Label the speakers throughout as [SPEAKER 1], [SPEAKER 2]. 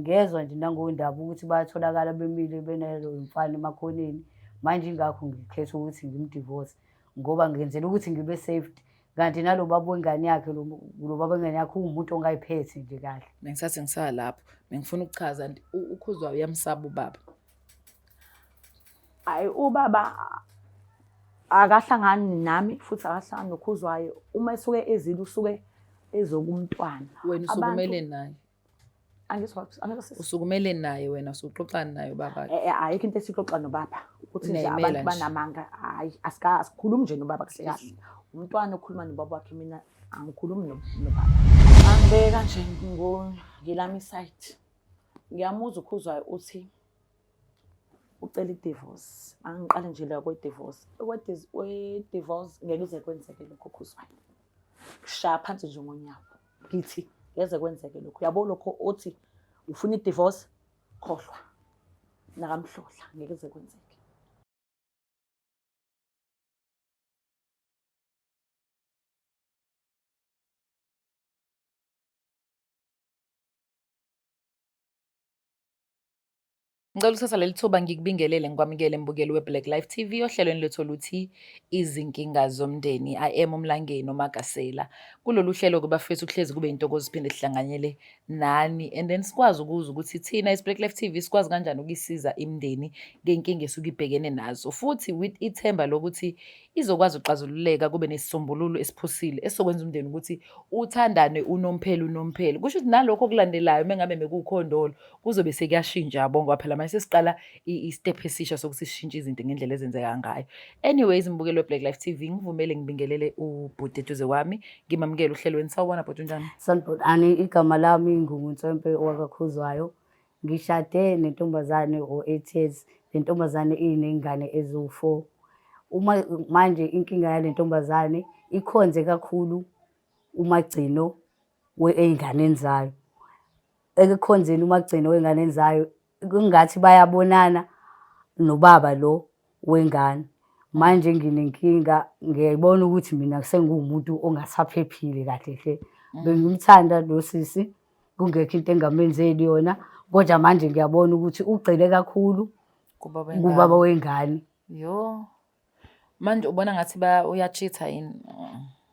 [SPEAKER 1] Ngezwa nje nangondaba ukuthi bayatholakala bemile benalo mfana emakhoneni. Manje ingakho ngikhetha ukuthi ngimdivorce ngoba ngenzela ukuthi ngibe safety. Kanti nalo baba wengane yakhe lo baba wengane yakhe uwumuntu ongayiphethe nje kahle.
[SPEAKER 2] Bengisathi ngisalapho, bengifuna ukuchaza nti uKhuzwayo uyamsaba ubaba.
[SPEAKER 3] Hayi ubaba akahlangani nami futhi akahlangani noKhuzwayo. Uma esuke ezile usuke ezokumntwana.
[SPEAKER 2] Wena usukumele naye.
[SPEAKER 3] Angizwa angizwa sisi.
[SPEAKER 2] Usukumele naye wena usuxoxani naye ubaba.
[SPEAKER 3] Eh, eh ayikho into esixoxa nobaba ukuthi nje
[SPEAKER 2] Unayimela
[SPEAKER 3] abantu
[SPEAKER 2] nje.
[SPEAKER 3] banamanga hayi asika asikhulumi nje nobaba kahle kahle. Umntwana okhuluma nobaba wakhe mina angikhulumi nobaba. Angibeka nje ngo ngelami side. Ngiyamuzwa uKhuzwayo uthi ucela i-divorce. Angiqale nje la kwe-divorce. Kwe-divorce ngeke kuze kwenzeke lokho Khuzwayo. Kushaya phansi nje ngonyawo. Ngithi ngeze kwenzeke lokho. Uyabo lokho othi ufuna i-divorce khohlwa. Nakamhlohla ngeke kuze kwenzeke.
[SPEAKER 2] Ngicela ukuthatha leli thuba ngikubingelele ngikwamukele mbukeli we-Black Life TV ohlelweni lwethu oluthi Izinkinga Zomndeni. I am uMlangeni uMagasela. Kulolu hlelo-ke bafethu kuhlezi kube intokozo siphinde sihlanganyele nani and then sikwazi ukuzwa ukuthi thina as Black Life TV sikwazi kanjani ukuyisiza imindeni ngey'nkinga esuke ibhekene nazo futhi with ithemba lokuthi izokwazi ukuxazululeka kube nesisombululo esiphusile esizokwenza umndeni ukuthi uthandane unomphela unomphela. Kusho ukuthi nalokho okulandelayo uma ngabe bekuwukhondolo kuzobe sekuyashintsha yabo ngoba phela manje sesiqala i-step esisha sokuthi sishintshe izinto ngendlela ezenzeka ngayo. Anyways, mbukeli we-Black Life TV, ngivumele ngibingelele ubhuti eduze kwami, ngimamukele uhlelweni. Sawubona bhuti, unjani?
[SPEAKER 1] Sanibonani, igama lami nginguNtswempe wakaKhuzwayo. Ngishade nentombazane o-8 years. Le ntombazane iney'ngane eziwu-4. Uma manje inkinga yale ntombazane ikhonze kakhulu umagcino ey'nganeni zayo. Ekukhonzeni umagcino wey'nganeni zayo kungathi bayabonana nobaba lo wengane. Manje nginenkinga ngiyayibona ukuthi mina sengiwumuntu ongasaphephile kahle hle. Bengimthanda lo sisi kungekho into engamenzeli yona kodwa manje ngiyabona ukuthi ugxile kakhulu kubaba wengane.
[SPEAKER 2] Yo. Manje ubona ngathi ba uyachitha yini?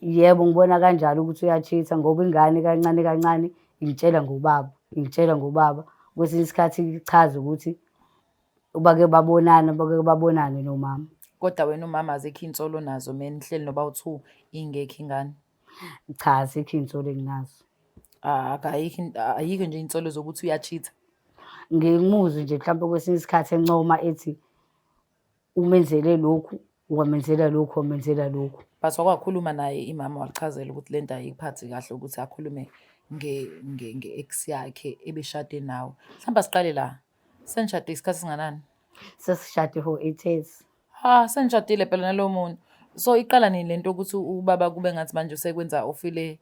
[SPEAKER 1] Yebo ngibona kanjalo ukuthi uyachitha ngoba ingane kancane kancane ingitshela ngobaba, ingitshela ngobaba. Kwesinye isikhathi ichaze ukuthi bake babonana, bake babonane nomama.
[SPEAKER 2] Kodwa wena umama azikho iy'nsolo onazo mina nihleli noba u-two ingekho ingane.
[SPEAKER 1] Cha azikho iy'nsolo enginazo.
[SPEAKER 2] Ah, ayikho ayikho nje iy'nsolo zokuthi uyachitha.
[SPEAKER 1] Ngimuzwe nje mhlampe kwesinye isikhathi encoma ethi umenzele lokhu, wamenzela lokhu, wamenzela lokhu.
[SPEAKER 2] But wakwakhuluma naye imama walichazela ukuthi lento ayikuphathi kahle ukuthi akhulume nge-ex yakhe ebeshade nawe. Mhlawumbe asiqale la. Senishade isikhathi esinganani?
[SPEAKER 1] Sesishade for 8 years.
[SPEAKER 2] Ha, senishadile phela nalowo muntu. So iqala nini lento ukuthi ubaba kube ngathi manje usekwenza ufile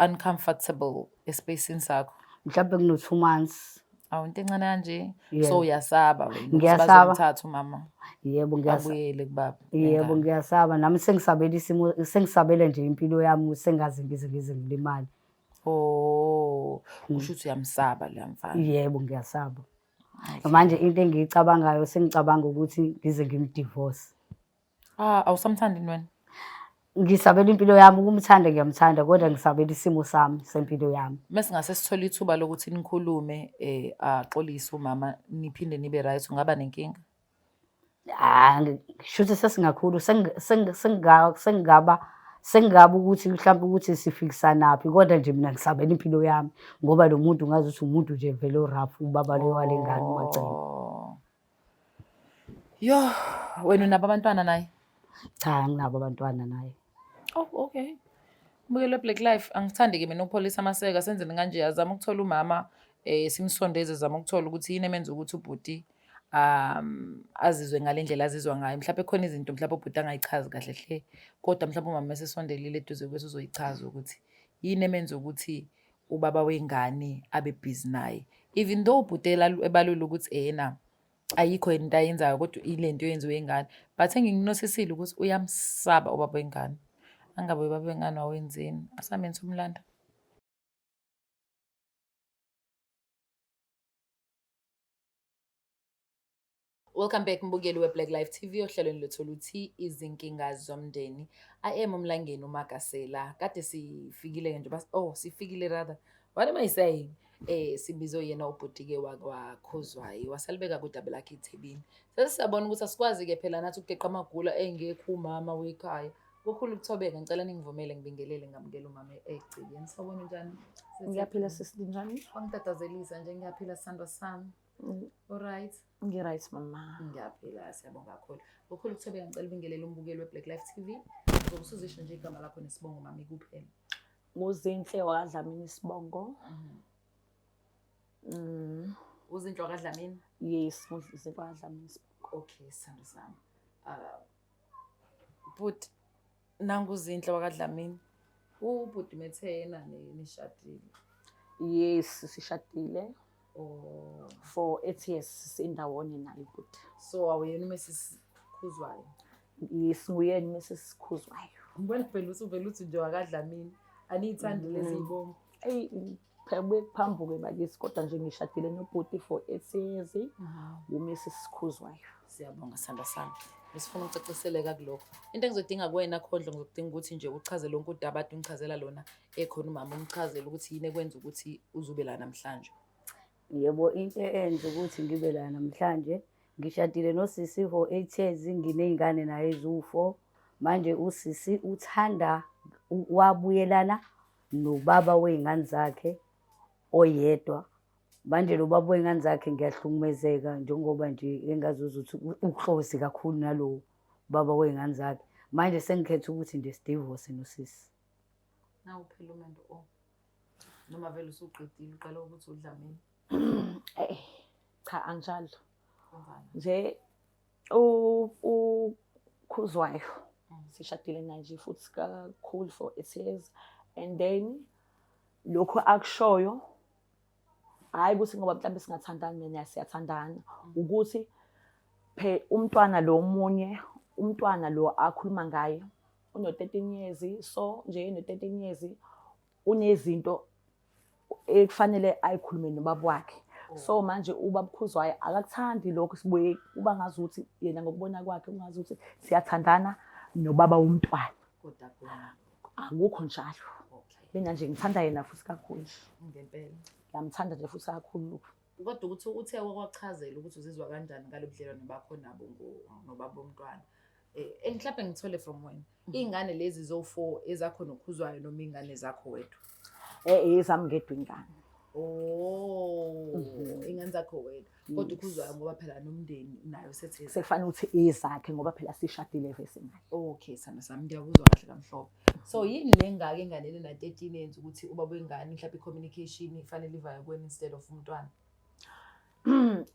[SPEAKER 2] uncomfortable espacini sakho?
[SPEAKER 1] Mhlawumbe kuno-2 months.
[SPEAKER 2] Awu into encane kanje.
[SPEAKER 1] Yebo.
[SPEAKER 2] So uyasaba wena ukuthi
[SPEAKER 1] Ngiyasaba.
[SPEAKER 2] bazomthatha umama
[SPEAKER 1] Yebo ngiyasaba.
[SPEAKER 2] abuyele kubaba.
[SPEAKER 1] Yebo
[SPEAKER 2] wengane.
[SPEAKER 1] ngiyasaba nami sengisabela isimo sengisabela nje impilo yami sengaze ngize ngize ngilimale.
[SPEAKER 2] Oh, kusho ukuthi uyamsaba loya mfana.
[SPEAKER 1] Yebo ngiyasaba. Manje into engiyicabangayo sengicabanga ukuthi ngize ngimdivorce.
[SPEAKER 2] Ah, awusamthandi wena?
[SPEAKER 1] Ngisabela impilo yami, ukumthanda ngiyamthanda kodwa ngisabela isimo sami sempilo yami.
[SPEAKER 2] Mesingase sithole ithuba lokuthi nikhulume eh axolise umama niphinde nibe right ungaba nenkinga?
[SPEAKER 1] Ah, shuthi sesingakhulu sengingaba sengingaba ukuthi mhlawumbe ukuthi sifikisanaphi kodwa nje mina ngisabela impilo yami ngoba lo muntu ngazi ukuthi umuntu nje vele o-rough ubaba lo wale ngane uMagcina.
[SPEAKER 2] Oh. Yo, wena unabo abantwana naye?
[SPEAKER 1] Cha, anginabo abantwana naye.
[SPEAKER 2] Oh, okay. Mbukelo Black Life, angithandi-ke mina ukupholisa amaseka, senzeni kanje, azama ukuthola umama eh simsondeze zama ukuthola ukuthi yini emenza ukuthi ubhuti azizwe ngale ndlela azizwa ngayo. Mhlawumbe khona izinto mhlawumbe ubhuti angayichazi kahle hle, kodwa mhlawumbe umama esesondelile eduze kwethu uzoyichaza ukuthi yini emenza ukuthi ubaba wengane abe busy naye. Even though ubhuti ebalula ukuthi ena ayikho yena into ayenzayo kodwa ile nto eyenziwe ingane, but engikunosisile ukuthi uyamsaba ubaba wengane. Angabe ubaba wengane wawenzeni? Asameni somlanda. Welcome back mbukeli we-Black Life TV ohlelweni lwethu oluthi izinkinga zomndeni. I am uMlangeni uMagasela. Kade sifikile nje bas oh sifikile rather. What am I saying? Sibizo yena ubhuti-ke wakwaKhuzwayo wasalibeka kudaba lakhe ithebini. Sesiyabona ukuthi asikwazi-ke phela nathi ukugeqa amagula engekho umama wekhaya. Kukhulu ukuthobeka, ngicela ningivumele ngibingelele ngamukele umama egcikeni. Sawubona, unjani?
[SPEAKER 3] Ngiyaphila sisi, njani?
[SPEAKER 2] Wangitatazelisa nje, ngiyaphila sithandwa sami. Alright.
[SPEAKER 3] Ngi-right mama.
[SPEAKER 2] Ngiyaphila, siyabonga kakhulu. Kukhulu ukuthobeka, ngicela ubingelele umbukeli we-Black Life TV. Uzobe usuzisho nje igama lakho nesibongo mami kuphela.
[SPEAKER 3] NguZinhle wakaDlamini isibongo.
[SPEAKER 2] Uzinhle wakaDlamini?
[SPEAKER 3] Yes, nguZinhle wakaDlamini isibongo.
[SPEAKER 2] Okay, sithando sami. But nangu uZinhle wakaDlamini. Ubhuti methe yena nishadile.
[SPEAKER 3] Yes, sishadile.
[SPEAKER 2] Oh.
[SPEAKER 3] For 8 years sindawonye naye ubhuti.
[SPEAKER 2] So awuyena uMrs Khuzwayo?
[SPEAKER 3] Yes, nguyena uMrs Khuzwayo.
[SPEAKER 2] Ngibona phela usuvela uthi nje wakaDlamini. Aniyithandi lezi zibongo.
[SPEAKER 3] Eyi, phela kubuye kuphambuke bakithi, kodwa nje ngishadile nobhuti for 8 years. UMrs Khuzwayo.
[SPEAKER 2] Siyabonga sithando sami. Besifuna ukucaciseleka kulokho. Into engizodinga kuwena Khondlo, ngizodinga ukuthi nje uchaze lonke udaba ade ungichazela lona ekhona umama, umchazele ukuthi yini ekwenza ukuthi uzube la namhlanje.
[SPEAKER 1] Yebo, into eyenza ukuthi ngibe la namhlanje, ngishadile nosisi for 8 years, nginey'ngane naye eziwu-4. Manje usisi uthanda wabuyelana nobaba wey'ngane zakhe oyedwa. Manje lo baba wey'ngane zakhe ngiyahlukumezeka njengoba nje engazuza ukuthi u-close kakhulu nalo baba wey'ngane zakhe. Manje sengikhetha ukuthi nje sidivorce nosisi.
[SPEAKER 2] Nawu phela umendo o. Noma vele usuqedile uqala ukuthi uDlamini.
[SPEAKER 3] Cha, anginjalo.
[SPEAKER 2] Kunjani?
[SPEAKER 3] Nje uKhuzwayo sishadile naye nje futhi kakhulu for 8 years, and then lokho akushoyo hayi ukuthi ngoba mhlawumbe singathandani, mina naye siyathandana, ukuthi phe umntwana lo omunye umntwana lo akhuluma ngaye uno 13 years, so nje eno 13 years unezinto ekufanele ayikhulume nobaba wakhe. So manje ubaba Khuzwayo akakuthandi lokho, sibuye kuba ngazuthi yena ngokubona kwakhe ungazi ukuthi siyathandana nobaba womntwana.
[SPEAKER 2] Kodwa kona
[SPEAKER 3] akukho njalo. Mina nje ngithanda yena futhi kakhulu nje.
[SPEAKER 2] Ngempela.
[SPEAKER 3] Ngiyamthanda nje futhi kakhulu.
[SPEAKER 2] Kodwa ukuthi uthe wakwachazela ukuthi uzizwa kanjani ngalo budlelwane bakho nabo nobaba womntwana. Mhlawumbe ngithole from wena. Iy'ngane lezi zo-4 ezakho noKhuzwayo noma iy'ngane zakho wedwa?
[SPEAKER 3] Ezami ngedwa ingane.
[SPEAKER 2] Oh, iy'ngane zakho wedwa. Kodwa uKhuzwayo ngoba phela nomndeni nayo sethe.
[SPEAKER 3] Sekufanele ukuthi ezakhe ngoba phela sishadile vese naye.
[SPEAKER 2] Okay, sithando sami, ngiyakuzwa kahle kamhlophe. So yini le ngaka enganeni na-13 yenza ukuthi ubaba wengane mhlawumbe i-communication ifanele ivaye kuwena instead of umntwana?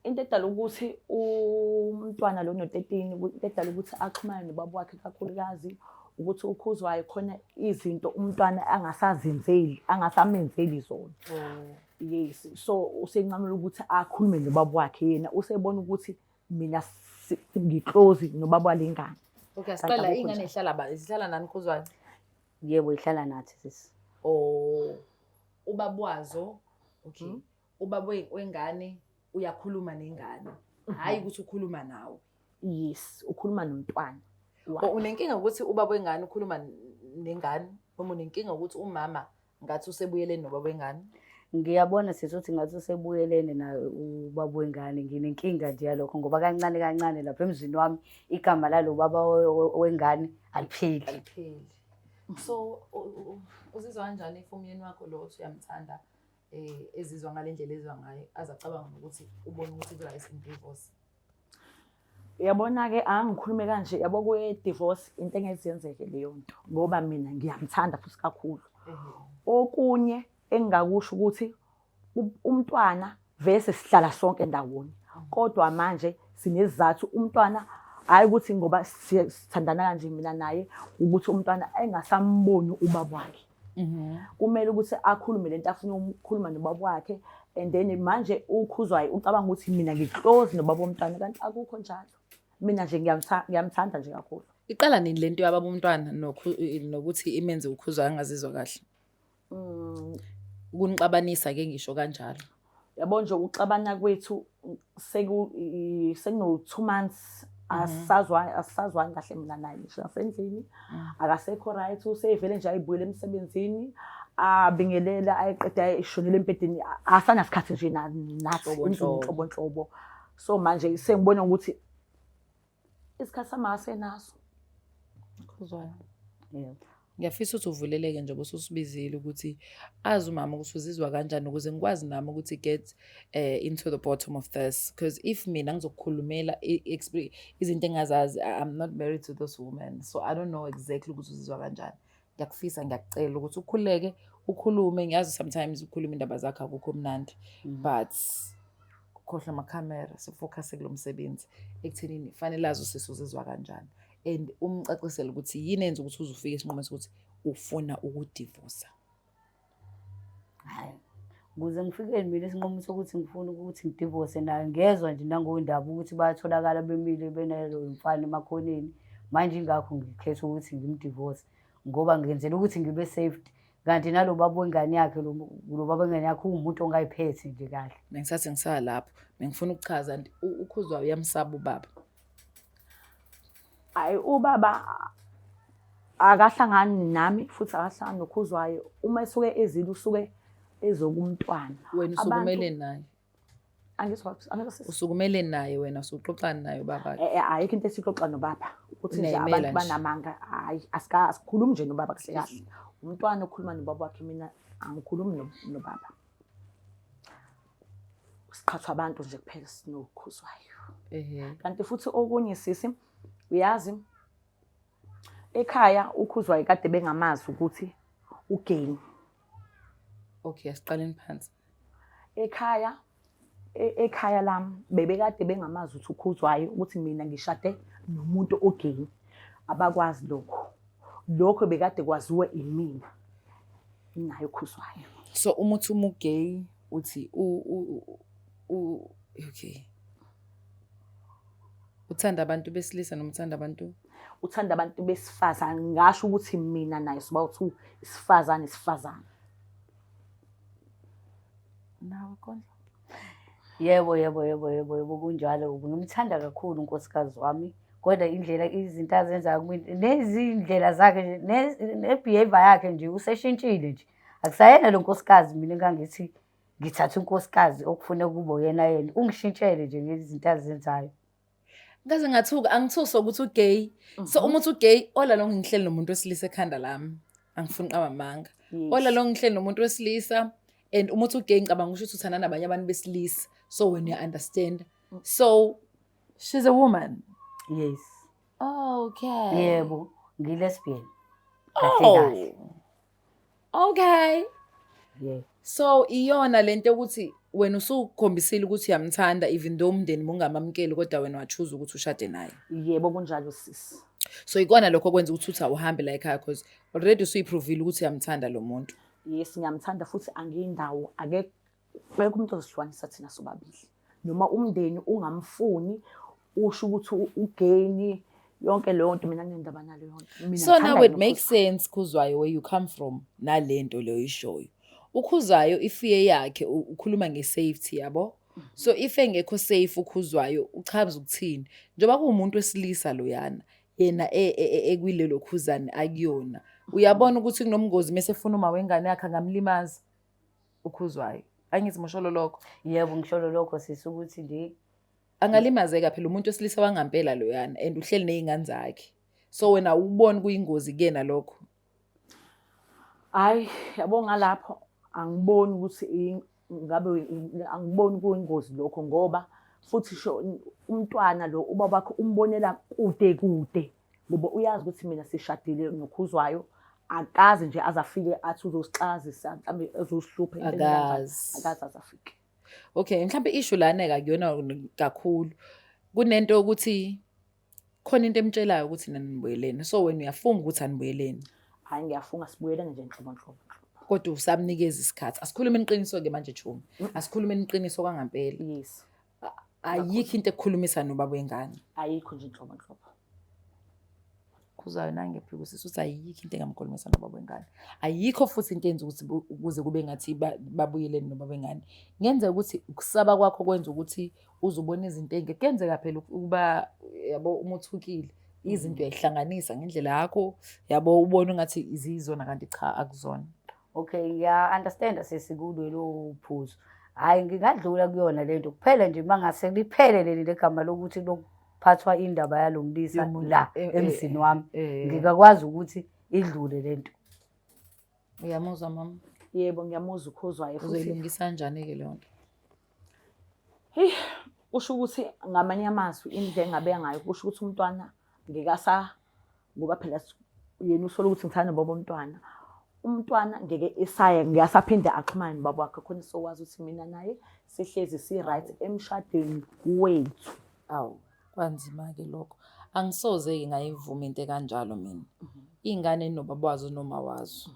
[SPEAKER 3] Into edala ukuthi umntwana lo no-13, into edala ukuthi axhumane nobaba wakhe kakhulukazi ukuthi uKhuzwayo khona izinto umntwana angasazenzeli, angasamenzeli zona. Yes, so usencamela ukuthi akhulume nobaba wakhe, yena usebona ukuthi mina ngi-close nobaba walengane.
[SPEAKER 2] Okay,
[SPEAKER 3] Kanti
[SPEAKER 2] siqala
[SPEAKER 3] akukho
[SPEAKER 2] ingane
[SPEAKER 3] njalo.
[SPEAKER 2] ihlala ba, ihlala nani Khuzwayo?
[SPEAKER 1] Yebo, ihlala nathi sisi.
[SPEAKER 2] Oh, ubaba wazo, okay. Ubaba wengane uyakhuluma nengane. Hayi ukuthi ukhuluma nawe.
[SPEAKER 3] Yes, ukhuluma nomntwana.
[SPEAKER 2] Oh, unenkinga ukuthi ubaba wengane ukhuluma nengane noma unenkinga ukuthi umama ngathi usebuyeleni nobaba wengane?
[SPEAKER 1] Ngiyabona sisi ukuthi ngathi usebuyelene naye ubaba wengane. Nginenkinga nje yalokho ngoba kancane kancane lapha emzini wami igama lalo baba wengane alipheli.
[SPEAKER 2] Alipheli. So uzizwa kanjani if umyeni wakho lo othi uyamthanda ezizwa ngale ndlela ezizwa ngayo, azacabanga nokuthi ubone ukuthi ku-right in divorce?
[SPEAKER 3] Uyabona-ke, angikhulume kanje, yabo kwe-divorce into engeke yenzeke leyo nto ngoba mina ngiyamthanda futhi kakhulu. Okunye engingakusho ukuthi umntwana vese sihlala sonke ndawonye, kodwa manje sinesizathu umntwana, hhayi ukuthi ngoba sithandana kanje mina naye, ukuthi umntwana engasamboni ubaba wakhe. Kumele ukuthi akhulume lento afuna ukukhuluma nobaba wakhe, and then manje uKhuzwayo ucabanga ukuthi mina ngi-close nobaba womntwana, kanti akukho njalo. Mina nje ngiyamthanda nje kakhulu.
[SPEAKER 2] Iqala nini lento yababa umntwana nokuthi imenze uKhuzwayo angazizwa kahle? Ukunixabanisa ke ngisho kanjalo.
[SPEAKER 3] Yabo nje ukuxabana kwethu seku sekuno 2 months, asisazwani kahle mina naye, ngisho nasendlini. Akasekho right, usevele nje ayibuyele emsebenzini, abingelela, ayiqeda, ishonele embhedeni, asanasikhathi nje nathi
[SPEAKER 2] Nhlobo,
[SPEAKER 3] endlini.
[SPEAKER 2] Nhlobo.
[SPEAKER 3] Nhlobo nhlobo. So manje sengibona ukuthi isikhathi sami akasenaso.
[SPEAKER 2] Khuzwayo.
[SPEAKER 1] Yebo.
[SPEAKER 2] Ngiyafisa ukuthi uvuleleke njengoba ususibizile ukuthi azi umama ukuthi uzizwa kanjani, ukuze ngikwazi nami ukuthi get into the bottom of this, because if mina ngizokukhulumela izinto engazazi, I'm not married to this woman, so I don't know exactly ukuthi uzizwa kanjani. Ngiyakufisa, ngiyakucela ukuthi ukhululeke, ukhulume. Ngiyazi sometimes ukhuluma indaba zakho akukho mnandi, but khohlwa amakhamera, sifocuse kulo msebenzi ekuthenini fanele azi usisi uzizwa kanjani and umcacisele ukuthi yini enza ukuthi uze ufike esinqumeni sokuthi ufuna ukudivosa.
[SPEAKER 1] Hhayi, ukuze ngifike mina esinqumo sokuthi ngifuna ukuthi ngidivose naye, ngezwa nje nangondaba ukuthi bayatholakala bemile benalo mfana emakhoneni. Manje ingakho ngikhetha ukuthi ngimdivose, ngoba ngenzela ukuthi ngibe safety. Kanti nalo baba wengane yakhe, lo baba wengane yakhe uwumuntu ongayiphethe nje kahle.
[SPEAKER 2] Bengisathi ngisalapho, bengifuna ukuchaza nti uKhuzwayo uyamsaba ubaba.
[SPEAKER 3] Hayi, ubaba akahlangani nami futhi akahlangani noKhuzwayo. Uma esuke ezile, usuke ezokumntwana.
[SPEAKER 2] Wena usukumele naye?
[SPEAKER 3] Angizwa, angizwa sisi.
[SPEAKER 2] Usukumele naye wena, usuxoxani naye ubaba?
[SPEAKER 3] Ayikho into esixoxa nobaba, ukuthi nje
[SPEAKER 2] Unayimela
[SPEAKER 3] abantu
[SPEAKER 2] nje.
[SPEAKER 3] banamanga. Hayi, asikhulumi nje nobaba kahle kahle. Umntwana okhuluma nobaba wakhe, mina angikhulumi nobaba. Siqhathwa abantu nje kuphela sinoKhuzwayo. Kanti futhi okunye sisi, uyazi ekhaya uKhuzwayo kade bengamazi ukuthi ugay.
[SPEAKER 2] Okay, asiqaleni phansi.
[SPEAKER 3] Ekhaya lami bebekade bengamazi ukuthi uKhuzwayo, ukuthi mina ngishade nomuntu ogay. Abakwazi lokho. Lokho bekade kwaziwe imina naye uKhuzwayo.
[SPEAKER 2] So uma uthi uma ugay, uthi u okay, uthanda abantu besilisa noma uthanda abantu?
[SPEAKER 3] Uthanda abantu besifazane. Ngingasho ukuthi mina naye siba two, isifazane isifazane.
[SPEAKER 2] Nawe kondlo?
[SPEAKER 1] Yebo, kunjalo. Ngimthanda kakhulu unkosikazi wami, kodwa indlela izinto azenzayo kumina, nezindlela zakhe nje, ne-behavior yakhe nje useshintshile nje. Akusayena lo nkosikazi mina engangithi ngithatha unkosikazi okufuneka kube uyena yena. Ungishintshele nje ngezinto azenzayo.
[SPEAKER 2] Ngaze ngathuka, angithuswa ukuthi ugay. So uma uthi ugay, all along ngihleli nomuntu wesilisa ekhanda lami. Angifuni qamba amanga. All along ngihleli nomuntu wesilisa, and uma uthi ugay ngicabanga ukuthi uthanda nabanye abantu besilisa. So when you understand. So she's a woman.
[SPEAKER 1] Yes.
[SPEAKER 2] Okay.
[SPEAKER 1] Yebo, ngi-lesbian. Kahle kahle.
[SPEAKER 2] Oh. Okay.
[SPEAKER 1] Yeah.
[SPEAKER 2] So iyona lento yokuthi wena usukhombisile ukuthi uyamthanda, even though umndeni bungamamukeli, kodwa wena wachoose ukuthi ushade naye.
[SPEAKER 3] Yebo, kunjalo sisi.
[SPEAKER 2] So ikona lokho okwenza ukuthi uthi awuhambe la ekhaya, because already usuyiprovile ukuthi uyamthanda lo muntu.
[SPEAKER 3] Yes, ngiyamthanda futhi angiyindawo, akekho umuntu ozosihlukanisa thina sobabili. Noma umndeni ungamfuni, usho ukuthi ugay, yonke leyo nto, mina nginendaba naleyo nto. Mina
[SPEAKER 2] So
[SPEAKER 3] ngithanda
[SPEAKER 2] now it
[SPEAKER 3] yena
[SPEAKER 2] makes
[SPEAKER 3] uKhuzwayo.
[SPEAKER 2] sense, Khuzwayo, where you come from nalento leyo ishoyo. UKhuzwayo ifear yakhe ukhuluma nge-safety, yabo. So if engekho safe uKhuzwayo, uchaza ukuthini? Njengoba kuwumuntu wesilisa loyana, yena ekwilelo khuzane akuyona. Uyabona ukuthi kunomngozi mase efuna uma wengane yakhe angamlimaza uKhuzwayo. Angithi musholo lokho.
[SPEAKER 1] Yebo, ngisholo lokho sisi, ukuthi nje
[SPEAKER 2] Angalimazeka phela umuntu wesilisa wangampela loyana, and uhleli nezingane zakhe. So wena awuboni kuyingozi kuyena lokho?
[SPEAKER 3] Hayi, yabo, ngalapho angiboni ukuthi ngabe angiboni kuyingozi lokho, ngoba futhi sho umntwana lo ubaba wakhe umbonela kude kude, ngoba uyazi ukuthi mina sishadile noKhuzwayo. Akazi nje azafike athi uzosixazisa, mhlawumbe ezosihlupha into enjalo.
[SPEAKER 2] Akazi.
[SPEAKER 3] Akazi azafike.
[SPEAKER 2] Okay, mhlawumbe issue lana akuyona kakhulu. Kunento ukuthi khona into emtshelayo ukuthi nani nibuyelene. So wena uyafunga ukuthi anibuyeleni.
[SPEAKER 3] Hhayi, ngiyafunga, sibuyelene nje nhlobo nhlobo.
[SPEAKER 2] Kodwa usamnikeza isikhathi. Asikhulume iqiniso ke manje, Chumi. Asikhulume iqiniso kwangampela.
[SPEAKER 3] Yes.
[SPEAKER 2] Ayikho into ekukhulumisa nobaba wengane.
[SPEAKER 3] Ayikho nje nhlobo nhlobo.
[SPEAKER 2] Khuzwayo nangephika usisi uthi ayikho into engamkhulumisa nobaba wengane. Ayikho futhi into enza ukuthi ukuze kube ngathi babuyelene nobaba wengane. Kungenzeka ukuthi ukusaba kwakho kwenza ukuthi uze ubone izinto ey'nge. Kuyenzeka phela ukuba yabo uma uthukile izinto uyayihlanganisa ngendlela yakho yabo ubone ungathi ziyizona kanti cha akuzona.
[SPEAKER 1] Okay, ngiya-understand-a sisi kulelo phuzu. Hhayi ngingadlula kuyona le nto kuphela nje uma ngase liphele leli legama lokuthi lokuphathwa indaba yalo mlisa
[SPEAKER 2] Yomuntu,
[SPEAKER 1] la emzini wami. Ngingakwazi ukuthi idlule le nto.
[SPEAKER 2] Uyamuzwa mama?
[SPEAKER 3] Yebo, ngiyamuzwa uKhuzwayo futhi.
[SPEAKER 2] Uzoyilungisa kanjani-ke leyo nto?
[SPEAKER 3] Heyi, kusho ukuthi ngamanye amazwi indlela engabeka ngayo kusho ukuthi umntwana ngeke asa ngoba phela yena usola ukuthi ngithanda ubaba womntwana. Umntwana ngeke esaya ngeke asaphinde axhumane nobaba wakhe khona sokwazi ukuthi mina naye sihlezi si-right emshadweni wethu.
[SPEAKER 2] Awu, kwanzima-ke lokho. Angisoze-ke ngayivuma into ekanjalo mina. Iy'ngane inobaba wazo noma wazo.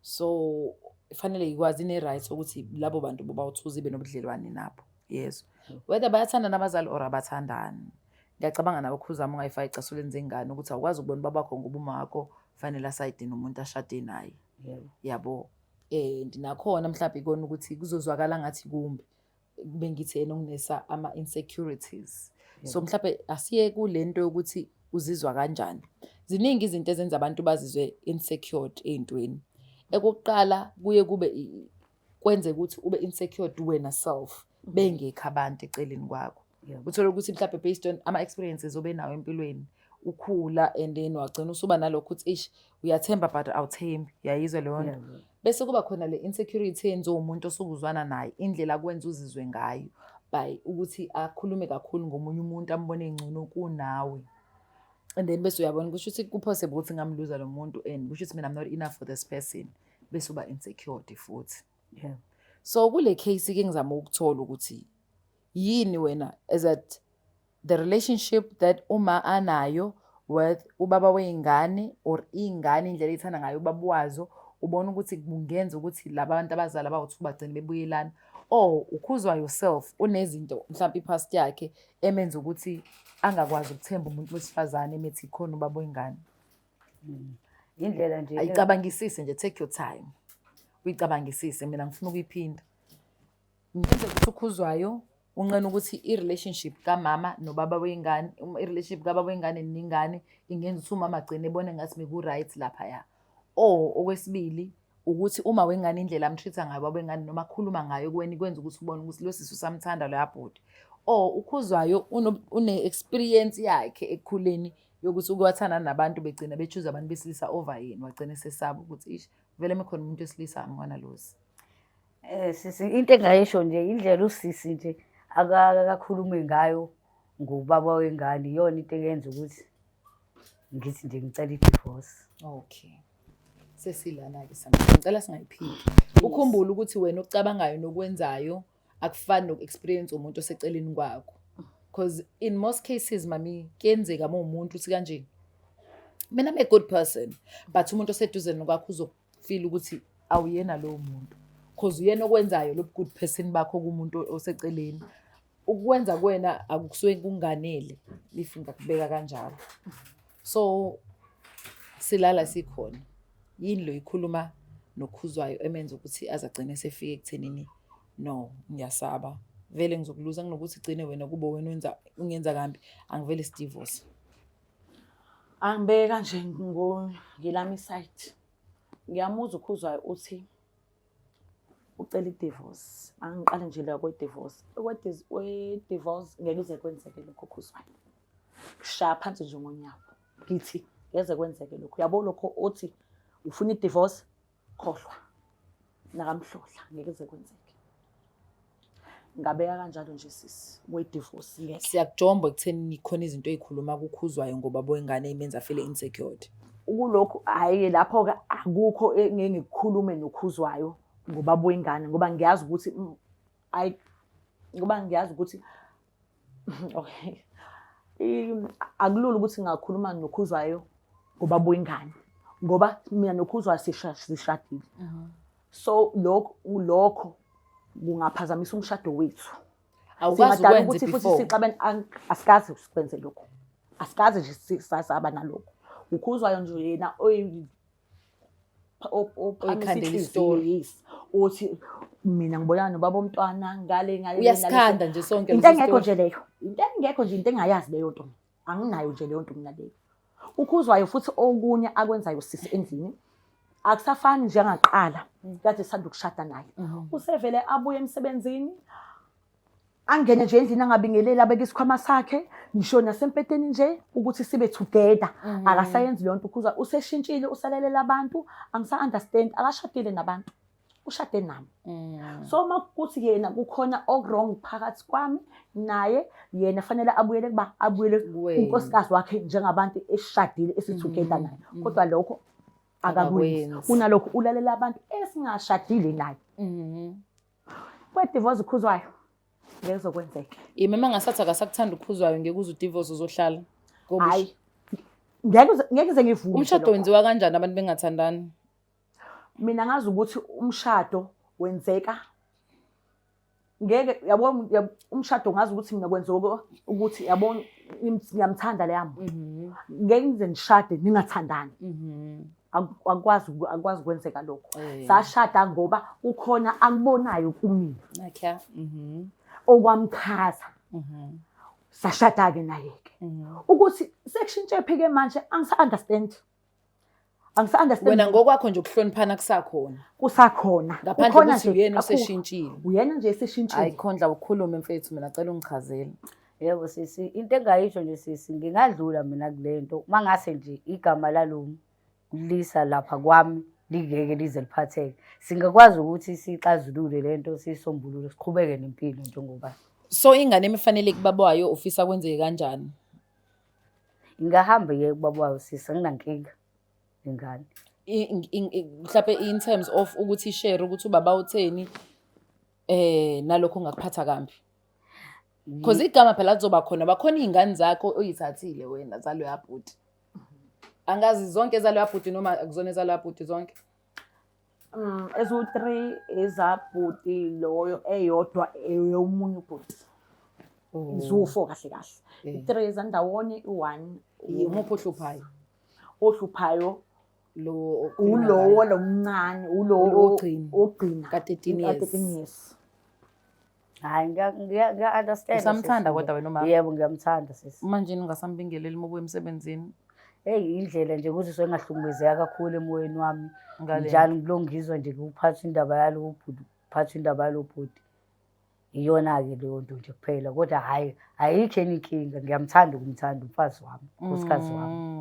[SPEAKER 2] So fanele ikwazi ine-right ukuthi labo bantu bobawu-two ibe nobudlelwane nabo. Yezwa. Whether bayathandana abazali or abathandani. Ngiyacabanga nawe Khuzama ungayifaki ecasulweni zengane ukuthi awukwazi ukubona ubaba wakho ngoba uma wakho fanele asayide nomuntu ashade naye.
[SPEAKER 1] Yebo.
[SPEAKER 2] Yabo. And nakhona mhlawumbe ikona ukuthi kuzozwakala ngathi kumbi bengithi yena unginesa ama-insecurities. So mhlawumbe asiye kule nto yokuthi uzizwa kanjani. Ziningi izinto ezenza abantu bazizwe insecure ey'ntweni. Ekokuqala kuye kube kwenze ukuthi ube insecure wena self bengekho abantu eceleni kwakho. Uthole ukuthi mhlawumbe based on ama-experiences obe nawo empilweni ukhula and then wagcina usuba nalokho ukuthi eish uyathemba but awuthembi, uyayizwa leyo nto. Bese kuba khona le insecurity eyenziwa umuntu osuke uzwana naye, indlela akwenza uzizwe ngayo by ukuthi akhulume kakhulu ngomunye umuntu ambone ngcono kunawe. And then bese uyabona kusho ukuthi ku-possible ukuthi ngamluza lo muntu and kusho ukuthi mina I'm not enough for this person, bese uba insecure futhi. So kule case ke ngizama ukuthola ukuthi yini wena, is it the relationship that uma anayo with ubaba wey'ngane or iy'ngane indlela ey'thanda ngayo ubaba wazo, ubona ukuthi kungenza ukuthi laba bantu abazali abawu-two bagcine bebuyelana, or uKhuzwa yourself unezinto mhlawumbe i-past yakhe emenza ukuthi angakwazi ukuthemba umuntu wesifazane emethi khona ubaba wengane.
[SPEAKER 1] Indlela nje
[SPEAKER 2] Ayicabangisise nje, take your time uyicabangisise. Mina ngifuna ukuyiphinda. Ngenze ukuthi uKhuzwayo unqena ukuthi i-relationship kamama nobaba wengane, i-relationship kababa wengane nengane ingenza ukuthi umama agcine ebone ngathi meku-right laphaya. Or okwesibili ukuthi uma wengane indlela amtreat-a ngayo ubaba wengane noma akhuluma ngayo kuwena ikwenza ukuthi ubone ukuthi lo sisi usamthanda loya bhuti. Or uKhuzwayo une-experience yakhe ekukhuleni yokuthi uke wathandana nabantu begcina be-choose abantu besilisa over yena, wagcina esesaba ukuthi ish vele mekhona umuntu wesilisa I'm gonna lose.
[SPEAKER 1] Sisi, into engayisho nje indlela usisi nje akakhulume ngayo ngobaba wengane iyona into eyenza ukuthi ngithi nje ngicela i-divorce.
[SPEAKER 2] Okay. Sesilana-ke Samantha. Ngicela singayiphiki. Ukhumbule ukuthi wena okucabangayo nokwenzayo akufani noku-experience umuntu oseceleni kwakho. Because in most cases mami kuyenzeka uma umuntu uthi kanje mina I'm a good person but umuntu oseduze nokwakho uzofeel ukuthi awuyena lowo muntu. Because uyena okwenzayo lo good person bakho kumuntu oseceleni. Ukwenza kuwena akusuke kunganele if ngakubeka kanjalo. So silala sikhona. Yini lo ikhuluma noKhuzwayo emenza ukuthi azagcine esefika ekuthenini no ngiyasaba vele ngizokuluza kunokuthi gcine wena kube wena wenza ungenza kambi angivele sidivorce.
[SPEAKER 3] Angibeka nje ngelami isayidi. Ngiyamuzwa uKhuzwayo uthi ucela i-divorce. Angiqale nje la kwe-divorce. Kwe-divorce ngeke kuze kwenzeke lokho Khuzwayo. Kushaya phansi nje ngonyawo. Ngithi ngeze kwenzeke lokho. Uyabo lokho othi ufuna i-divorce, khohlwa. Nakamhlohla ngeke kuze kwenzeke. Ngabeka kanjalo nje sisi kwe-divorce ngeke.
[SPEAKER 2] Siyakujomba ekutheni khona izinto ey'khuluma kuKhuzwayo ngoba wengane imenza feel insecure.
[SPEAKER 3] Kulokhu hhayi lapho-ke akukho engeke ngikukhulume noKhuzwayo ngobaba wengane ngoba ngiyazi ukuthi ayi ngoba ngiyazi ukuthi okay akulula ukuthi ngingakhuluma noKhuzwayo ngobaba wengane ngoba mina noKhuzwayo sishadile. So lokho kungaphazamisa umshado wethu.
[SPEAKER 2] Awukwazi
[SPEAKER 3] Singadala
[SPEAKER 2] ukwenza
[SPEAKER 3] ukuthi futhi
[SPEAKER 2] before.
[SPEAKER 3] sixabane, asikaze sikwenze lokho. Asikaze nje sasaba nalokho. Ukhuzwayo nje yena ophamisa
[SPEAKER 2] Oyikhandela
[SPEAKER 3] inhliziyo,
[SPEAKER 2] isitori.
[SPEAKER 3] yes, uthi mina ngibonana nobaba omntwana ngale ngale.
[SPEAKER 2] Uyasikhanda nje sonke
[SPEAKER 3] Into
[SPEAKER 2] leso
[SPEAKER 3] engekho
[SPEAKER 2] story.
[SPEAKER 3] nje leyo, into engekho nje, into engayazi leyo nto, anginayo nje leyo nto mina leyo. Ukhuzwayo futhi okunye akwenzayo sisi endlini akusafani njengaqala kade sisanda ukushada naye. Usevele abuye emsebenzini, angene nje endlini, angabingeleli, abeke isikhwama sakhe ngisho nasempeteni nje ukuthi sibe together. Akasayenzi leyo nto uKhuzwayo, useshintshile, usalalela abantu. Angisa-understand, akashadile nabantu, ushade nami. So uma kuthi yena kukhona oku-wrong phakathi kwami naye, yena fanele abuyele kuba abuyele
[SPEAKER 2] Kuwena.
[SPEAKER 3] unkosikazi wakhe njengabantu esishadile, esi-together naye, kodwa lokho akakwenzi.
[SPEAKER 2] Akakwenzi.
[SPEAKER 3] Kunalokho ulalela abantu esingashadile naye. Kwe-divorce uKhuzwayo ngeke kuzokwenzeka.
[SPEAKER 2] Ime uma ngasathi akasakuthanda uKhuzwayo, ngeke uze udivorce, uzohlala? Ngoba
[SPEAKER 3] Hhayi, ngeke ngize ngivume
[SPEAKER 2] umshado
[SPEAKER 3] lokho.
[SPEAKER 2] wenziwa kanjani abantu bengathandani?
[SPEAKER 3] Mina ngazi ukuthi umshado wenzeka ngeke yabo, umshado ngazi ukuthi mina kwenzeka ukuthi yabo ngiyamthanda leya muntu, ngeke ngize ngishade ningathandani. Akukwazi ukwenzeka lokho. Sashada ngoba ukhona akubonayo kumina
[SPEAKER 2] Okay.
[SPEAKER 3] Okwamchaza, sashada-ke naye-ke. Ukuthi sekushintshe phi-ke manje, angisa-understand, angisa-understand.
[SPEAKER 2] Wena ngokwakho nje ukuhloniphana kusakhona?
[SPEAKER 3] Kusakhona.
[SPEAKER 2] Ngaphandle
[SPEAKER 3] Kukhona
[SPEAKER 2] kokuthi
[SPEAKER 3] nje
[SPEAKER 2] uyena
[SPEAKER 3] kakhulu.
[SPEAKER 2] oseshintshile.
[SPEAKER 3] Uyena nje
[SPEAKER 2] Hayi
[SPEAKER 3] eseshintshile.
[SPEAKER 2] Khondla, ukhulume mfethu, mina cela ungichazele.
[SPEAKER 1] Yebo sisi, into engayisho nje sisi, ngingadlula mina kule nto uma ngase nje igama lalo mlisa lapha kwami lingeke lize liphatheke. Singakwazi ukuthi siyixazulule le nto, siyisombulule, siqhubeke nempilo njengoba.
[SPEAKER 2] So ingane emifanele kubaba wayo, ufisa kwenzeke kanjani?
[SPEAKER 1] Ingahamba iye kubaba wayo sisi, anginankinga ingane.
[SPEAKER 2] Mhlawumbe in terms of ukuthi share ukuthi ubaba utheni nalokho ungakuphatha kambi, because igama phela lizoba khona, bakhona iy'ngane zakho oyithathile wena zaloya bhuti. Angazi zonke zaloya bhuti noma akuzona ezaloya bhuti zonke.
[SPEAKER 3] Eziwu-3 ezabhuti loyo, eyodwa eyomunye ubhuti. Ziwu-4 kahle kahle. I-3 ezandawonye, i-1.
[SPEAKER 2] Imuphi ohluphayo?
[SPEAKER 3] Ohluphayo
[SPEAKER 2] Lo
[SPEAKER 3] ulowo lo mncane, ulo
[SPEAKER 2] Ulo ogcina.
[SPEAKER 3] ogcina.
[SPEAKER 2] Ka-13 years.
[SPEAKER 3] Ka-13 years.
[SPEAKER 1] Hhayi, ngiya-understand.
[SPEAKER 2] Usamthanda kodwa wena umama?
[SPEAKER 1] Yebo, ngiyamthanda sisi.
[SPEAKER 2] Manje ungasambingeleli uma ubuya emsebenzini?
[SPEAKER 1] Eyi, indlela nje ukuthi sengahlukumezeka kakhulu emoyeni wami.
[SPEAKER 2] Ngale.
[SPEAKER 1] Njalo ngilo ngizwa nje kuphathwa indaba yalo bhuti, kuphathwa indaba yalo bhuti. Iyona-ke leyo nto nje kuphela, kodwa hhayi, ayikho enye inkinga, ngiyamthanda ukumthanda umfazi wami, unkosikazi wami.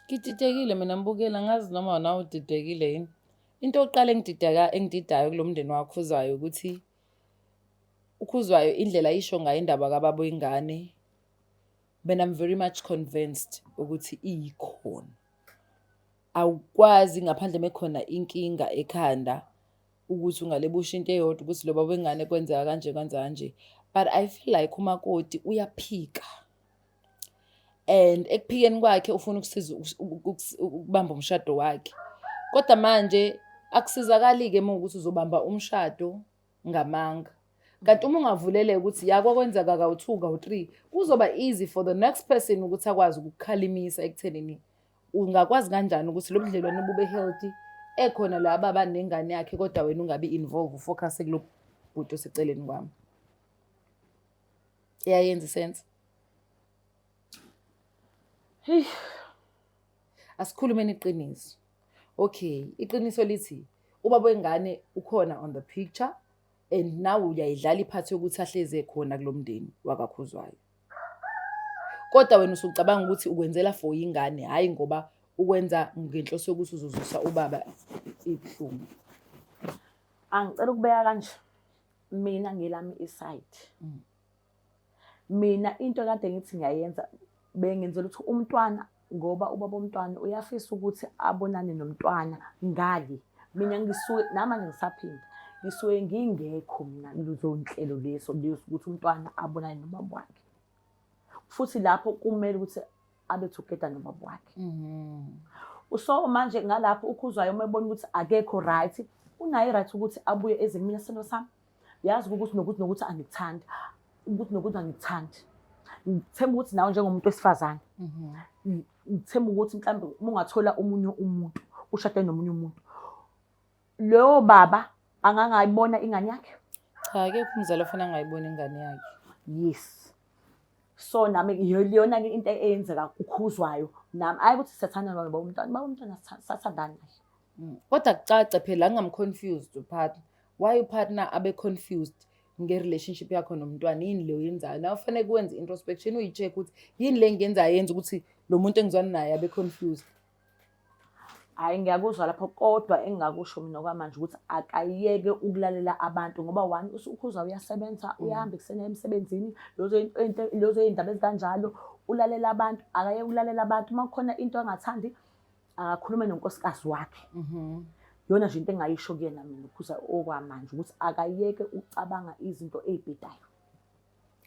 [SPEAKER 2] Ngididekile mina mbukela, ngazi noma nawe udidekile yini. Into yokuqala engididayo kulo mndeni wakhuzayo ukuthi uKhuzwayo indlela ayisho ngayo indaba kababa wengane, mina I'm very much convinced ukuthi ikhona. Awukwazi ngaphandle mekhona inkinga ekhanda ukuthi ungalebusha into eyodwa ukuthi lo baba wengane kwenzeka kanje, kwenza kanje. But I feel like umakoti uyaphika. And ekuphikeni kwakhe ufuna ukusiza ukubamba umshado wakhe. Kodwa manje akusizakali-ke uma ukuthi uzobamba umshado ngamanga. Kanti uma ungavuleleka ukuthi ya kwakwenzeka kawu-2 kawu-3, kuzoba easy for the next person ukuthi akwazi ukukhalimisa ekuthenini ungakwazi kanjani ukuthi lo budlelwane bube healthy ekhona la baba nengane yakhe, kodwa wena ungabi involve, ufocus kulo bhuti oseceleni kwami. Iyayenza isense?
[SPEAKER 3] Hey.
[SPEAKER 2] Asikhulumeni iqiniso. Okay, iqiniso lithi ubaba wengane ukhona on the picture and now uyayidlala iphathi yokuthi ahleze ekhona kulo mndeni wakaKhuzwayo. Kodwa wena usucabanga ukuthi ukwenzela for ingane, hhayi ngoba ukwenza ngenhloso yokuthi uzozwisa ubaba ibuhlungu.
[SPEAKER 3] Angicela ukubeka kanje, mina ngelami iside. Mina into kade ngithi ngiyayenza bengenzela ukuthi umntwana, ngoba ubaba omntwana uyafisa ukuthi abonane nomntwana ngale. Mina ngisuke namanje ngisaphinda, ngisuke ngingekho mina kulezo nhlelo leso leso ukuthi umntwana abonane nobaba wakhe. Futhi lapho kumele ukuthi abe together nobaba wakhe. So manje ngalapho uKhuzwayo uma ebona ukuthi akekho right, unayo i-right ukuthi abuye eze kumina, sithando sami. Yazi ukuthi nokuthi nokuthi angikuthandi, ukuthi nokuthi angikuthandi. Ngithemba ukuthi nawe njengomuntu wesifazane Ngithemba ukuthi mhlawumbe uma ungathola omunye umuntu, ushade nomunye umuntu, loyo baba angangayibona ingane yakhe.
[SPEAKER 2] Cha, akekho umzali ofuna angayiboni ingane yakhe.
[SPEAKER 3] Yes. So nami iyona-ke into eyenzeka uKhuzwayo nami, ayi ukuthi siyathanda nobaba umntwana, baba umntwana sathandana naye.
[SPEAKER 2] Kodwa kucace phela angam-confused upartner. Why upartner abe confused nge-relationship yakho nomntwana? Yini le oyenzayo? Nawe kufanele kuwenze i-introspection, uyi-check ukuthi yini le engiyenzayo yenza ukuthi lo muntu engizwana naye abe confused.
[SPEAKER 3] Hhayi, ngiyakuzwa lapho, kodwa engingakusho mina okwamanje ukuthi akayeke ukulalela abantu, ngoba one, uSukhuzwa uyasebenza, uyahamba ekuseni emsebenzini, lezo iy'ndaba ezikanjalo, ulalela abantu. Akayeke ukulalela abantu. Uma kukhona into angathandi, akakhulume nonkosikazi wakhe. Iyona nje into engingayisho kuyena mina uKhuza okwamanje, ukuthi akayeke ukucabanga izinto ey'bhedayo.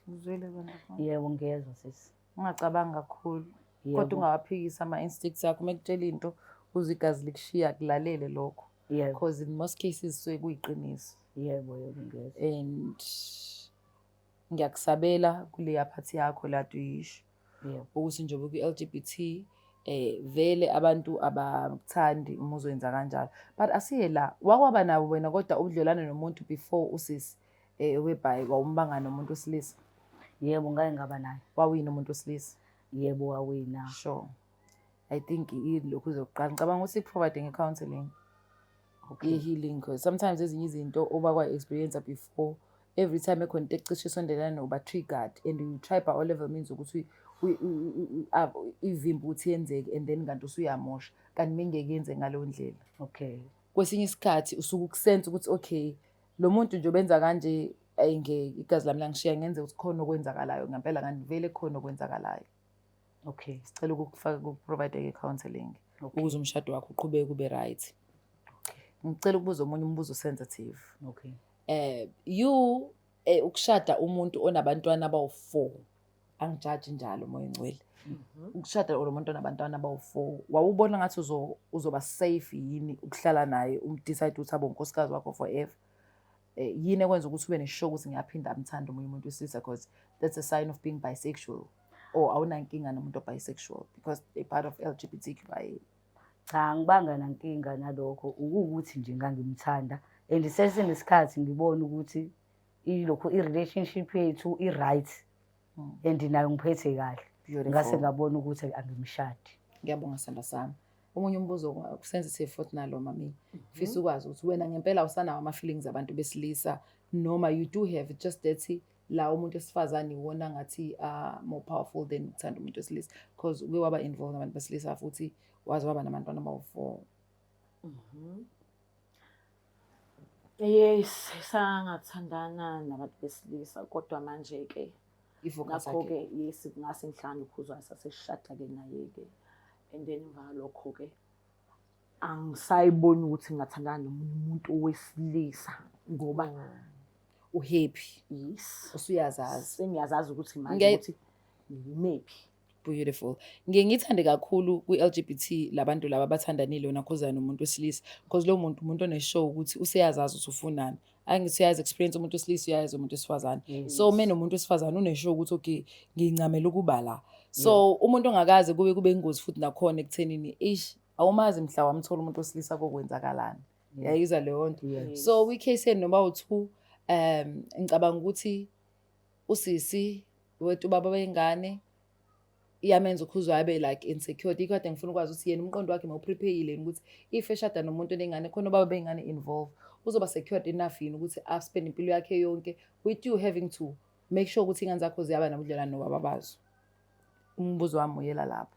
[SPEAKER 2] Uzwile wena?
[SPEAKER 1] Yebo, ngiyezwa sisi.
[SPEAKER 2] Ungacabangi kakhulu. Kodwa ungawaphikisi ama-instincts akho. Uma ekutshela into uzwe igazi likushiya, kulalele lokho. Because in most cases suke kuyiqiniso.
[SPEAKER 1] Yebo, ngiyezwa.
[SPEAKER 2] And ngiyakusabela kuleya phathi yakho lade uyisho. Ukuthi njengoba kwi-LGBT vele abantu abakuthandi uma uzoyenza kanjalo. But asiye la, wakwaba nabo wena kodwa ubudlelwane nomuntu before usisi whereby wawumbanga nomuntu wesilisa?
[SPEAKER 1] Yebo, ngake ngaba naye.
[SPEAKER 2] Wawina umuntu wesilisa?
[SPEAKER 1] Yebo, wawina.
[SPEAKER 2] Sure. I think lokhu uzoqala. Ngicabanga ukuthi provide nge-counseling. I-healing, because sometimes ezinye izinto oba kwa-experience before, every time ekhona into ecishe isondelana uba triggered and you try by all level means ukuthi ivimbe ukuthi yenzeke, and then kanti usuyamosha, kanti mingeke yenze ngaleyo ndlela. Kwesinye isikhathi usuke ukusense ukuthi okay, lo muntu nje obenza kanje, ayingeke igazi lami langishiya, ngenze ukuthi khona okwenzakalayo ngempela, kanti vele khona okwenzakalayo. Sicela ukukufaka ku-provide i-counseling ukuze umshado wakho uqhubeke ube right. Ngicela ukubuza omunye umbuzo sensitive. You ukushada umuntu onabantwana abawu-4, angijaji njalo moya ngcwele. Ukushada lo muntu onabantwana abawu-4, wawubona ngathi uzoba safe yini ukuhlala naye, umdecide ukuthi abe unkosikazi wakho forever? Yini ekwenza ukuthi ube nesure ukuthi ngiyaphinda amthande omunye umuntu wesilisa, because that's a sign of being bisexual, or awunankinga nomuntu o-bisexual because they're part of LGBTQIA?
[SPEAKER 1] Cha, angibanga nankinga nalokho, ukuwukuthi nje ngangimthanda and sesenesikhathi ngibona ukuthi ilokhu i-relationship yethu i-right and nayo ngiphethe kahle.
[SPEAKER 2] Beautiful.
[SPEAKER 1] Ngase ngabona ukuthi angimshadi.
[SPEAKER 2] Ngiyabonga sandla sami. Omunye umbuzo sensitive futhi nalo mami. Ngifisa ukwazi ukuthi wena ngempela awusanawo ama-feelings abantu besilisa, noma you do have, just that la umuntu wesifazane iwona ngathi more powerful than ukuthanda umuntu wesilisa, because uke waba involved nabantu besilisa futhi waze waba nabantwana abawu-4.
[SPEAKER 3] Yes, sangathandana nabantu besilisa, kodwa manje-ke
[SPEAKER 2] I-focus
[SPEAKER 3] ngakho-ke
[SPEAKER 2] yakhe.
[SPEAKER 3] Yes, ngase ngihlangane uKhuzwayo, saseshada-ke naye-ke, and then emva kwalokho-ke angisayiboni ukuthi ngingathandana nomunye umuntu wesilisa ngoba
[SPEAKER 2] uhappy.
[SPEAKER 3] Yes.
[SPEAKER 2] Usuyazazi.
[SPEAKER 3] Sengiyazazi ukuthi manje ukuthi ngimephi.
[SPEAKER 2] Beautiful. Ngiye ngithande kakhulu kwi-LGBT labantu laba abathandanile wena Khuzwayo nomuntu wesilisa, because lo muntu umuntu oneshow ukuthi useyazazi ukuthi ufunani. Angithi uyazi experience umuntu wesilisa, uyazi umuntu wesifazane. So uma nomuntu wesifazane uneshow ukuthi okay, ngincamela ukuba la. So umuntu ongakaze kube ingozi futhi nakhona ekuthenini ish awumazi mhla wamthola umuntu wesilisa kokwenzakalani. Yayizwa leyo nto. So kwi-case yenu noma u2, ngicabanga ukuthi usisi wethu ubaba wengane iyamenza uKhuzwayo abe like insecure. Yikho kade ngifuna ukwazi ukuthi yena umqondo wakhe mawuprepare-ile ukuthi if eshada nomuntu onengane khona ubaba bengane involve, uzoba secured enough yini ukuthi aspend impilo yakhe yonke with you having to make sure ukuthi ingane zakho ziyaba nobudlelwane nobaba bazo. Umbuzo wami uyela lapho.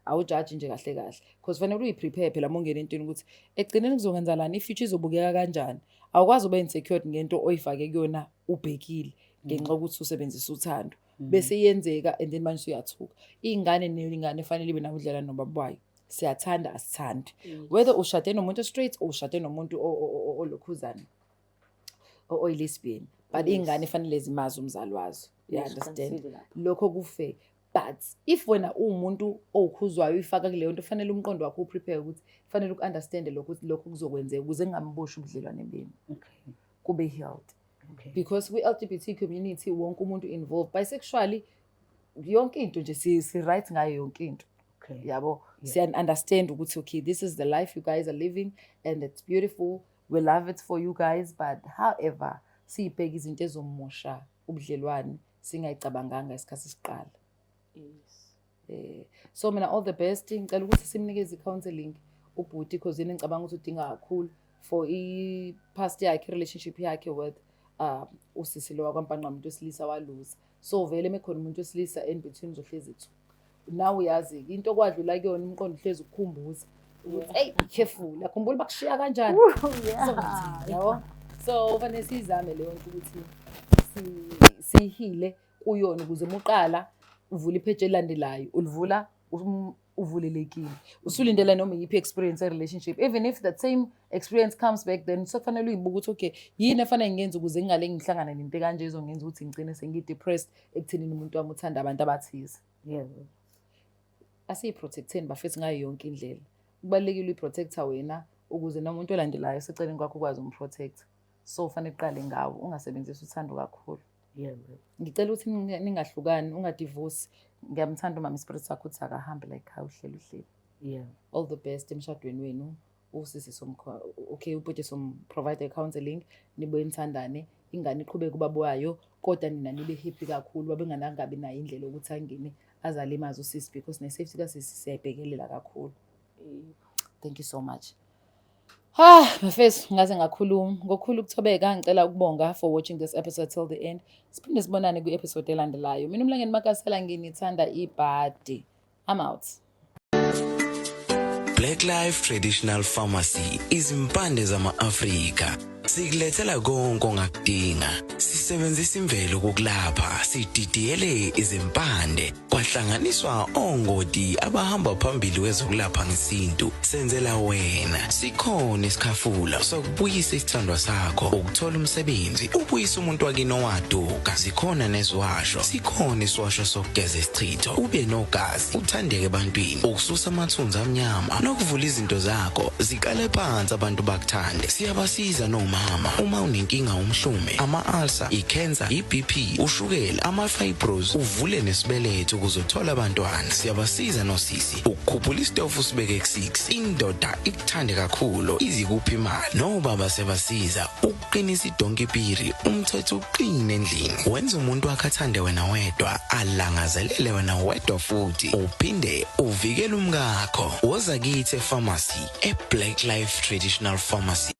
[SPEAKER 2] Awujaji nje kahle kahle, because fanele uyiprepare phela uma ungena entweni ukuthi ekugcineni kuzokwenzakalani, i-future izobukeka kanjani. Awukwazi ube insecure ngento oyifake kuyona ubhekile ngenxa yokuthi usebenzisa uthando, bese iyenzeka and then manje usuyathuka. Ingane nengane fanele ibe nobudlelwane nobaba wayo, siyathanda asithandi, whether ushade nomuntu straight or ushade nomuntu olokhuzana oyi-lesbian, but iy'ngane fanele zimazi umzali wazo. You understand? Lokho kufair. But if wena uwumuntu owukhuzwayo uyifaka kuleyo nto, fanele umqondo wakho uprepare ukuthi fanele uku-understande lokho ukuthi lokho kuzokwenzeka ukuze kungamboshi ubudlelwane benu. Kube healed. Because kwi-LGBT community wonke umuntu involved. Bisexually Yonke into nje si right ngayo yonke into. Yabo, siya understand ukuthi okay, this is the life you guys are living and it's beautiful, we love it for you guys, but however siyibheke izinto ezomosha ubudlelwane singayicabanganga isikhathi siqala. So mina, all the best. Ngicela ukuthi simnikeze i-counseling ubhuti, because yena ngicabanga ukuthi udinga kakhulu for i-past yakhe, i-relationship yakhe with usisi lo wakwaMpanqa, umuntu wesilisa waluza. So vele mekhona umuntu wesilisa in between, uzohlezi ethuka. Nawe uyazi into kwadlula kuyona, umqondo uhlezi ukukhumbuza ukuthi, hey, be careful, akhumbula bakushiya kanjani. So, yabo, so kufanele siyizame leyo nto ukuthi siyihile kuyona, ukuze uma uqala uvula ipheji elilandelayo, ulivula uvulelekile, usulindela noma iyiphi experience e-relationship. Even if that same experience comes back, then sekufanele uyibuke ukuthi okay, yini efanele ngiyenze ukuze ngingale ngihlangane nento ekanje ezongenza ukuthi ngigcine sengi-depressed ekuthenini umuntu wami uthanda abantu abathize. Asiyi-protect-eni bafethu ngayo yonke indlela. Kubalulekile uyi-protect-a wena ukuze nomuntu olandelayo seceleni kwakho ukwazi um-protect. So fanele uqale ngawo, ungasebenzisi uthando kakhulu. Ngicela ukuthi ningahlukani, ungadivosi. Ngiyamthanda umama, i-spirit sakho ukuthi akahambe la ekhaya, uhleli uhleli. All the best emshadweni wenu. Usisi okay, ubhuti som-provide counselling, nibuye nithandane, ingane iqhubeke ubaba wayo, kodwa nina nibe happy kakhulu. Babenganangabi nayo indlela yokuthi angene azalimaze usisi, because ne-safety kasisi siyayibhekelela kakhulu. Thank you so much. Ah, bafethu, ngaze ngakhuluma. Ngokukhulu ukuthobeka ngicela ukubonga for watching this episode till the end. Siphinde sibonane kwi-episode elandelayo. Mina uMlangeni Makasela, nginithanda ibhadi. I'm out.
[SPEAKER 4] Black Life Traditional Pharmacy, izimpande zama-Afrika. Sikulethela konke ongakudinga. Sisebenzisa imvelo kokulapha, sididiyele izimpande, kwahlanganiswa ongoti abahamba phambili kwezokulapha ngesintu. Senzela wena. Sikhona isikhafula sokubuyisa isithandwa sakho, ukuthola umsebenzi, ubuyisa umuntu wakini owaduka. Zikhona neziwasho. Sikhona isiwasho sokugeza isichitho, ube nogazi, uthandeke ebantwini, ukususa amathunzi amnyama nokuvula izinto zakho ziqale phansi, abantu bakuthande. Siyabasiza nomama uma unenkinga, umhlume, ama-ulcer, i-cancer, i-BP, ushukela, ama-fibros, uvule nesibeletho ukuze uthole abantwana. Siyabasiza nosisi ukukhuphula isitofu usibeke ku-6, indoda ikuthande kakhulu, izikuphi imali. Nobaba siyabasiza ukuqinisa idonki piri, umthetho uqine endlini, wenza umuntu wakhe athande wena wedwa, alangazelele wena wedwa, futhi uphinde uvikele umkakho. Woza kithi e-pharmacy, e-Black Life Traditional Pharmacy.